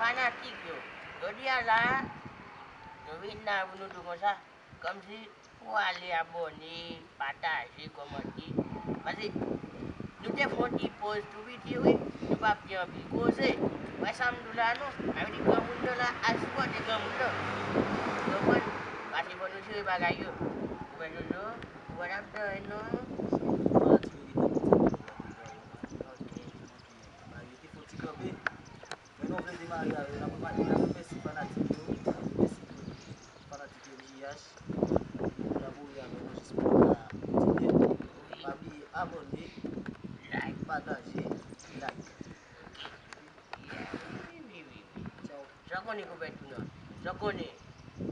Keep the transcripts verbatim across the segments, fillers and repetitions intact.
Fanatik yo, jodi a la, nou vin la pou nou di konsa, kòmsi pou ale abòne, pataje, kòmante. Paske nou te fè yon ti poz tou piti, wi. Nou p ap di anpil koze. Wè sa m di w la, non? Sa vle di granmoun nan la, al sipòte granmoun nan. Ou konprann? Paske fò nou jere bagay yo. Ou wè Jojo? Ou wè n ap dan non? Fanatik yo rete nan ti granmoun nan. Ok. Fanatik yo rete fò ti kanpe. Men nou vle demare avè yo, n ap remake, n ap remèsye fanatik yo, n ap remèsye tout fanatik M J H ki te abòne avè nou jis pou ta kontinye. Pa bliye abòne, like, pataje, like. Wi, wi, wi, wi. Sa w konnen konpè tou non. Sa w konnen.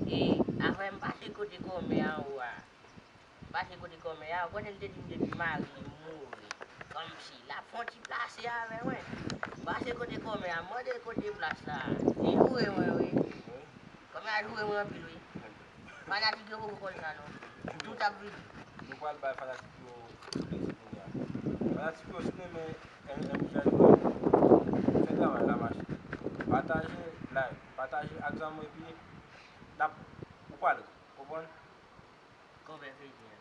E, afè m pase kote kòmè anwo a. M pase kote kòmè a, ou konnen l te di m depi mari m mouri, kòmsi l ap fè yon ti plase avè mwen. M pase kote kòmè a, m mande kote plas la. Li joure mwen, wi. Kòmè a joure mwen anpil, wi. Fanatik yo poko konn sa, non. Tout ap vini. Nou pral bay fanatik yo plezi kounye a. Fanatik yo, si w renmen M J H, fè travay la mache. Pataje, like, pataje ak zanmi w epi n ap, ou pral ri, konprann? Konpè Fedyen.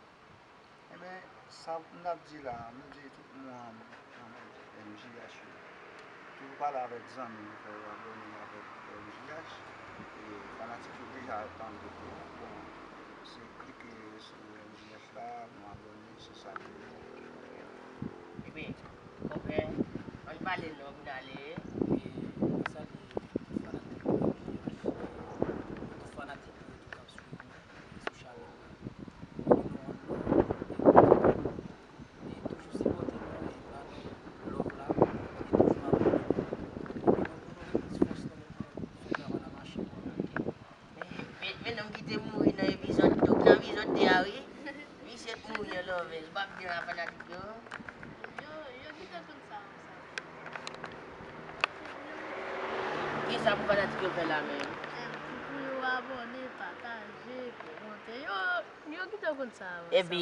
Enben, sa m t ap di la, m di tout moun M J H yo, toujou pale avèk zanmi nou, fè yo abòne avèk M J H. E fanatik yo deja tande tou. Bon, se klike sou M J H la, nou abòne, se sa ki. Ebyen, konpè, ann pale non pou n ale. E, mwen salye tout fanatik yo, tout fanatik yo, tout k ap swiv nou sou chanèl la. Mete nou on love, e toujou sipòte nou, e ba nou love la, e toujou abòne. Epi nou, pou nou gen plis fòs, nou, pou nou fè travay la mache. Men, men, men nonm ki te mouri nan epizòd, nan epizòd de a, wi. Misye t mouri an love, ou p ap di nan fanatik yo. Yo, yo kite tout sa, sa. Kisa pou fanatik yo fè la menm? Pou yo abòne, pataje, kòmante. Yo, yo kite konn sa, sa. Epi,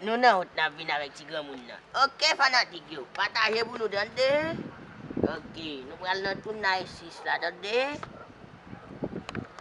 nou nan wout n ap vin avèk ti granmoun nan. Ok, fanatik yo, pataje pou nou, tande? Ok, nou pral nan tou nice sis la, tande?